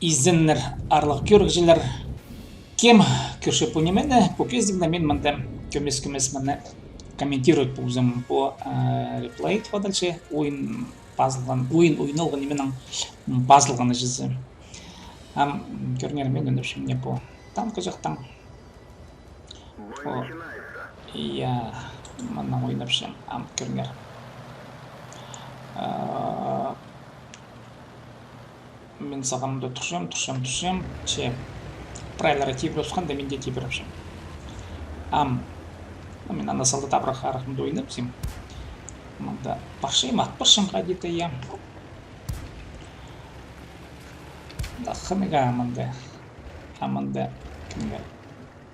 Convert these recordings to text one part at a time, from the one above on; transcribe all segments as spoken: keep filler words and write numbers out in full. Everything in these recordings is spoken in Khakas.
Изеннер, аарлығ кӧрігҷілер. Кем кӧрче пу нимені, пу кӧзідігні, мин мында кӧмес-кӧмес мыны комментировать ползам, пу, э, реплей тіп адалча, ойын пазылған, ойын ойналған нименің, м, пазылғаны чізе. Ам, кӧріңер, мин ойнапчам не пу танкаҷахтаң. О, я, мынаң ойнапчам, ам, кӧріңер. А, мин сағам да турчам, турчам, турчам. Че, прайлары тибірепчеткенде, мин дее тибірепчем. Ам, ну, мин анда салдат абырах арахымда ойнапчам. Мында парчам, ат парчам хайди-да, я. Да, хынығ мында. А мында кӧріңер.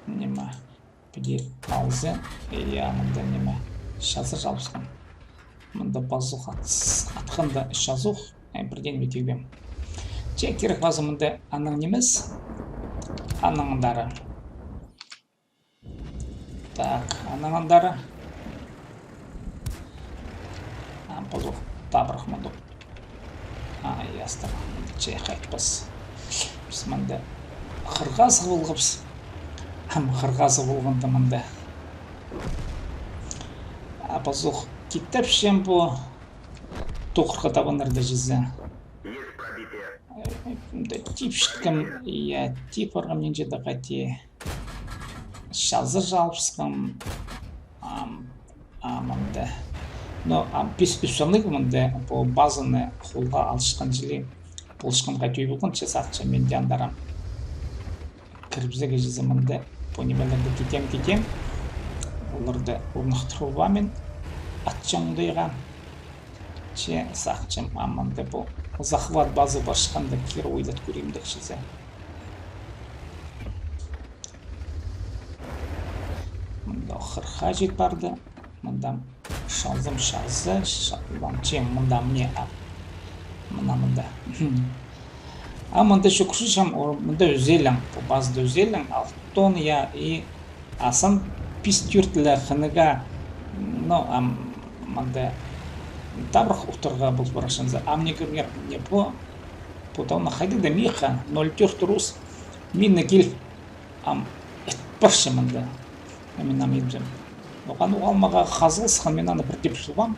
Ниме, піди алза, я, мында ниме, чазы чалыбысхан. Мында пазох ат-, атханда чазох, э, пірдеңе тигбеем. Че кирек пазох мында анаң нимес, анаң андары. Так, анаң андары. А, пазох, табырах мындох. А, ястар, че хайтпас. Піс мында хырғазы полғабыс. Ам хырғазы полғанда мында. А, пазох китепчем пу. Тоғырға табаннарда чізе. Есть пробитие. Э, да, тип чіткем, я, тип парғам нинҷе да хати. Чазы чалыбысхам, ам, а, мында. Но, ам, пис ӱс саннығ мында, пу базаны холға алысхан чіли, полысханға тӧӧй полған, че сағынчам, мин дее андар ам кірібізерге чізе мында, пу нимелерді китем, китем. Оларды орныхтырып алам мин, атчаңдайға. Че сағынчам, а мында пу захват базы парчатханда кир ойлат кӧрим дее чізе. Мында хырых хаҷет парды. Мында чалзам чазы, чалзам, че мында мына, а, мына мында. А мында чӱгӱрчем, о, мында ӱзелең, пу базада ӱзелең, алтон, я, и асан пис-тӧрт ле хынығ, ну, ам, мында табырах утарға пол парчаңзар. Ам не кӧріңер, не пу, пу тауны хайди да миха, ноль тӧрт рус, мин не кил, ам, ит парча мында. Мин ам идібізем. Оған оғалмаға хазылысхан, мин аны пір тіп субам.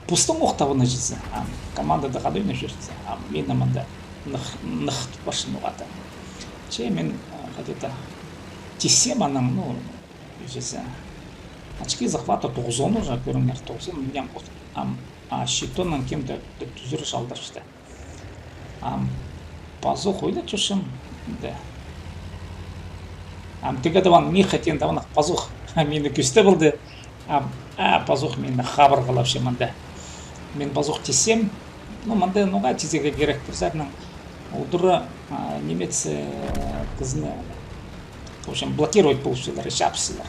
Пустың ох табаны чізе. Ам, командада хада ойнап чӧрзе. Ам, мин ам анда ных, ных парча ноға-да. Че мин, а, где-то тисем анаң, ну, чізе. Очки захвата тоғызон уже, кӧріңер, тоғызон, мин ам, ам, а, щитоннаң кем-де тӱзіре чалдырчатты. Ам пазох ойлап чӧрчем, да. Ам тігі табан, миха теен табанах пазох мині кӧзіт полды. Ам, а, пазох мині хабырғалапча мында. Мин пазох тисем, ну, мында ноға тизерге кирек, пір саринаң удура, а, немец, э, кізіні, в общем, блокировать полчалар, чапчалар.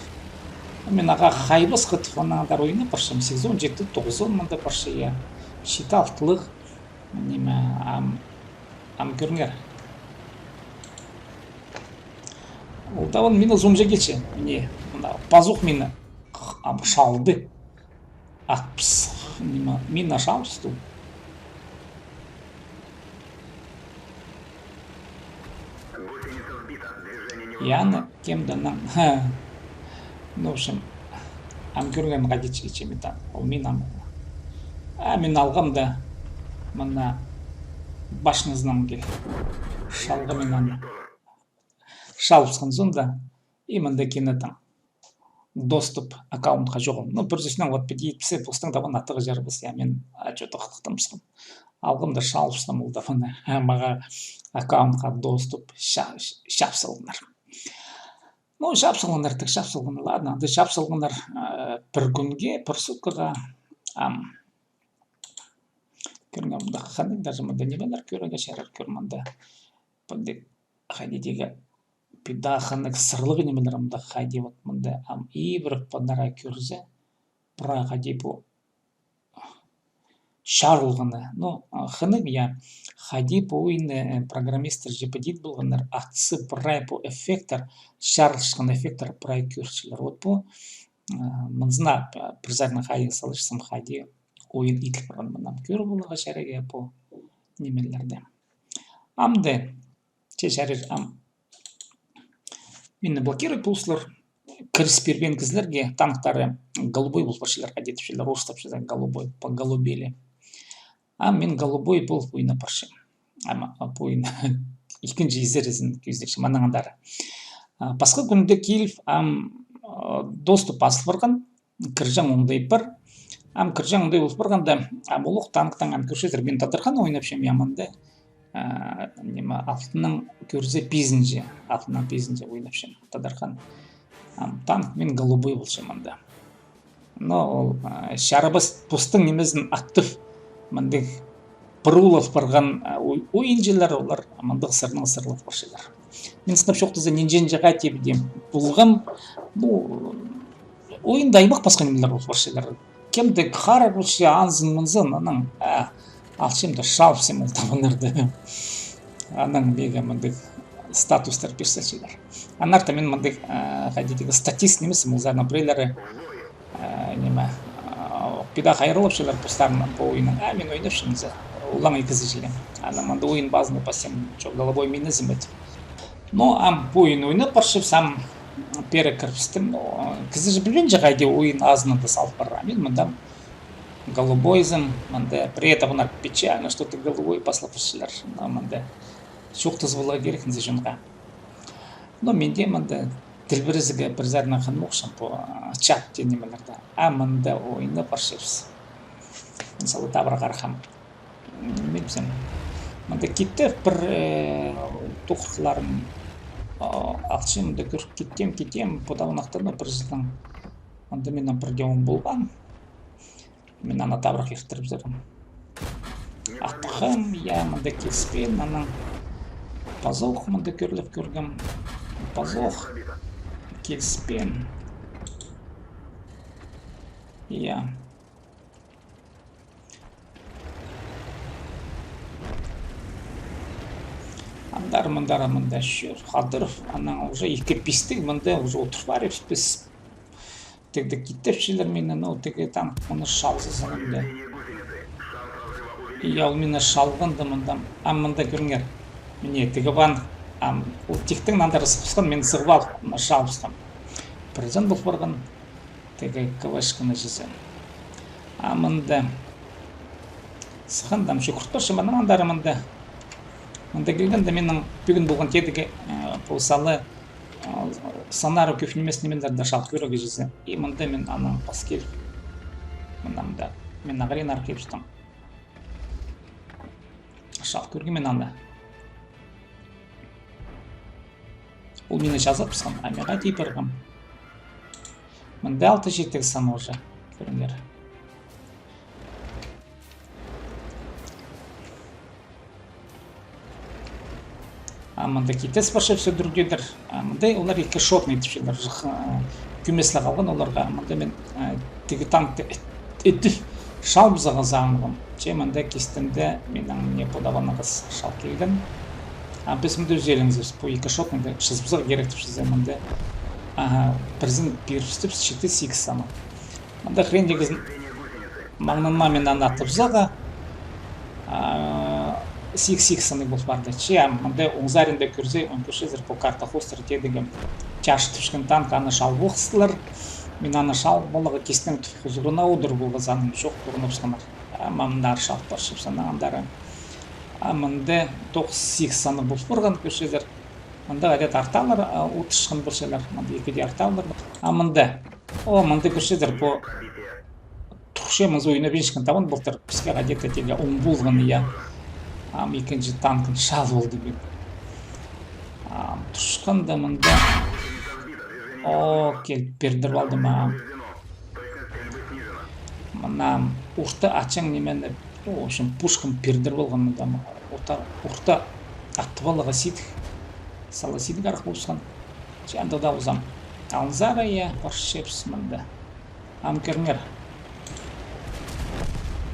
Мин ағаа хайбас хытып, анаң андар ойнап парчам, сигізон читі, тоғызон мында парча, я. Читі алтылығ. Ниме, ам, ам кӧріңер. Ол табан мині зомҷа килче. Мына, мына пазох мині, ам, чалды. Ат піс, ниме, мині чалыбысты. Яны кем-де анаң, ха. Ну, в общем, ам кӧрген хайди чи-, чимитан. Ол мин ам. А мин алғам да, мына башньазынаң кил. Чалғам мин аны. Чалыбысхан соонда, и мында кинетін доступ аккаунтха чоғыл. Ну, пір сӧснең, вот, піди итсе, постың табан аттығ чарабас, я, мин, а, чё-то хылыхтаныбысхам. Алғам да чалыбыстым ол табанны. Мағаа аккаунтха доступ ча-, чаап салғаннар. Ну, чаап салғаннар, тік чаап салғаннар, ладно, анда чаап салғаннар, э, пір кӱнге, пір суткаға, ам, кӧріңер, мында хынығ, даже мында нимелер кӧрерге чарир, кӧр мында. Мында хайди тигі, піди хынығ сырлығ нимелер мында хайди, вот мында, ам, ибіре панарға кӧрзе, прай хайди пу чарылғаны. Ну, а, хынығ, я, хайди пу ойынны, э, программистер же піди полғаннар, атсы прай пу эффекттер, чарылчатхан эффекттер прай кӧрчелер. Вот пу, э, мынзына, э, пір саринаң хайди салчазам, хайди ойын иділ парған, мыннаң кӧр поларға чарир, я, пу нимелерді. Амды, че чарир, ам мині блокировать полысчалар. Кіріс пирбеен кізілерге танктары голубой полып парчалар, хайди тіпчелер, орыстапча голубой, поголубели. А мин голубой полып ойнап парчам. Ам, а, пу ойын ікінҷі изерізін кӧзідекчем, анаң андар. А, пасха кӱнде киліп, ам, а, доступ пазыл парған, кірҷең оңдай пар. Ам кірҷең оңдай полып парғанда, ам улуғ танктаң, ам кӧрчезер, мин тадархан ойнапчам, я, мында. А, ниме, алтыннаң кӧрзе, пизінҷі, алтыннаң пизінҷі ойнапчам, тадархан. Ам танк мин голубой полчам мында. Но ол, а, чарабас постың нимезін аттып, мындағ пырулап парған, а, ой-, ойынҷылар, олар мындағ сырнаң сырлап парчалар. Мин сынап чоохтаза, нинҷе-нинҷе хати тибде полғам, пу ойында аймах пасха нимелер полып парчалар. Кем-де харап полча, анзын-мынзын, анаң, а, алчам даа шалыпчам ол табаннарны. Анаң мағаа мындағ статустар пирчелер. Аннаңар мин мындағ, а, хайди тігі статист нимеспін, ол саринаң пірелері, а, ниме, а, пида хайраллапчалар постарына пу ойыннаң. А мин ойнапчам за, олаң ікізі чіли. Анаң мында ойын пазына пасчам, чох, голубой мині зымет. Но ам пу ойын ойнап парчабыс, ам пеер кірібістім. Но кізі же пілбинче, хайди ойын азынада салып парар. А мин мында голубойзым, мында пірее табаннар печально, что ты голубой, пазылып парчалар. Но мында чоохтазып аларға кирек ниме чонға. Но минде мында тілбірезігі пір саринаң хынмаҷаң пу, а, чат тее нимелерде. А мында ойнап парчабыс. Мин сала табырах архам. М, пілбинчем. Мында китті пір, э, тоғырхыларым, а, алчам, мында кӧр-, китем, китем, пу табаннарда, но пір чылдаң. Мында минің пір дее оң полбаан. Мин аны табырах ирттірібізерім. Атхам, я, мында киліспеен, анаң пазох мында кӧрлеп кӧргем. Пазох киліспеен. Я. Андар, мындар, мында чӧр, Хадыров, анаң уже ікі пистік, мында уже одыр парыбыс піс. Тігде китепчелер мині, ну, тігі танк, мыны шалза сынымды. И ол мині шалғанда мында, а мында кӧріңер. Міне, тігі ван, ам, ол тиктің нандары сығыбысхан, мин сығып ал, мына шалыбысхан. Пір чан пол парған. Тігі кавычканы чізе. А мында сыхханда, ам чӱгӱріп парчам, анаң андар мында. Мында килгенде минің пӱӱн полған тедігі, э, пу сала, э, саннары кӧп нимес нимелерні шал кӧрерге чізе. И мында мин анаң пас киліп. Мында, мында. Мин ағыринар килібістім. Шал кӧргем мин аны. Ол мині чазап пысхан, а мағаа тип парған. Мында алты читіг сан уже. Кӧріңер. А мында китес парча, всё, друг дедір. А мында олар ікі шотный тіпчелер, жых, а, кӧмес ла халған оларға. А мында мин, а, тігі танкты іт-, ідіп, шалыбызарға сағынғам. Че мында кистінде минің не подаванығыс шал килген. А піс мында ӱзелеңзібіс, пу ікі шотныйды чызыбызарға кирек тіпчезер мында. Аха, пірсін пирібістібіс, читі сигіс саны. Мында хрен дегізін маңнанма мин аны атыбызарға. А, сигіс-сигіс саннығ пол парды. Че, а, мында оң саринда кӧрзе, он кӧрчезер, пу карта хоостыра тедігі. Чарчы тіпчеткен танк, аны шалып охсылар. Мин аны шалып аларға кистің хузурына одыр полған саным чох, турыныбысханнар. А мындар шалып парчабыс аны андары. А мында тоғыс-сигіс саннығ пол парған, кӧрчезер. Мында, хайди, арталар, а, утысхан полчалар. Мында ікі дее арталар. А мында. О, мында кӧрчезер, пу турча, мызы ойнап ӧнчеткен табан полтыр. Піске, хайди, тігі оң полған, я. Ам ікінҷі танкын шалып алды мин. Ам турчатханда мында. О, кел, пирдіріп алды ма. Мына орта ачаң нимені, ну, в общем, пушкам пирдіріп алған мында. Орта, орта атып аларға сидік. Сала сидік арах полысхан. Че анда даа узам. Алынзар, я, парчабыс мында. Ам кӧріңер.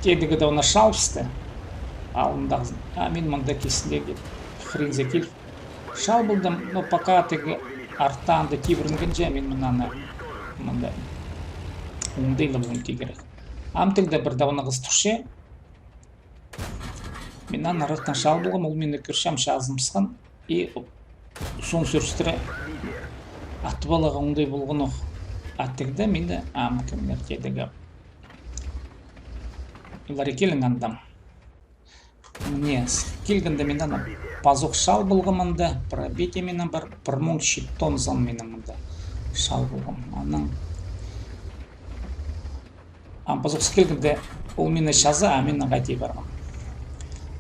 Тедігі даа оны шалыбысты. Алнындағызын. А мин мында кистіндегі хрензі киліп шалып алдым, но пока тігі артында тибірінгенҷе мин мынаны мында оңдайлап ӧңтирге кирек. Ам тігде пір даа аны хыс турча. Мин аны арахтаң чал полғам, ол мині кӧрчем чазым сыххан. И соонаң сӧрістіре атып аларға оңдай полғанох. Аттығда мині ам кемнер тидігі. Ларикелің андам. Міне, килгенде мин аны пазох чал полғам анда, пробитие минің пар, пір муң читон сан минің мында чал полғам. Анаң ам пазох килгенде ол мині чаза, а мин ағаа тии парғам.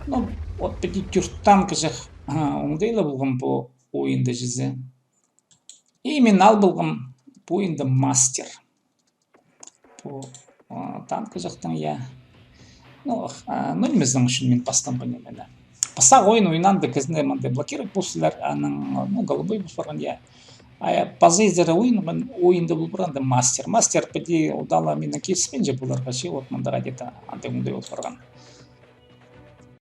Ну, вот піди тӧрт танкаҷах, а, оңдай ла полғам пу ойында чізе. И мин ал полғам пу ойында мастер. Пу, а, танкаҷахтаң, я. Ну, а, ну, ниме ізің ӱчӱн мин пастам пу нимені. Пастағы ойын ойнанда кізіні мындай блокировать полчалар, анаң, ну, голубой пол парған, я. А я паза изере ойын, ойында пол парған да мастер. Мастер піди удала минің киліспинче поларға, че вот мындағ где-то андағ оңдай пол парған.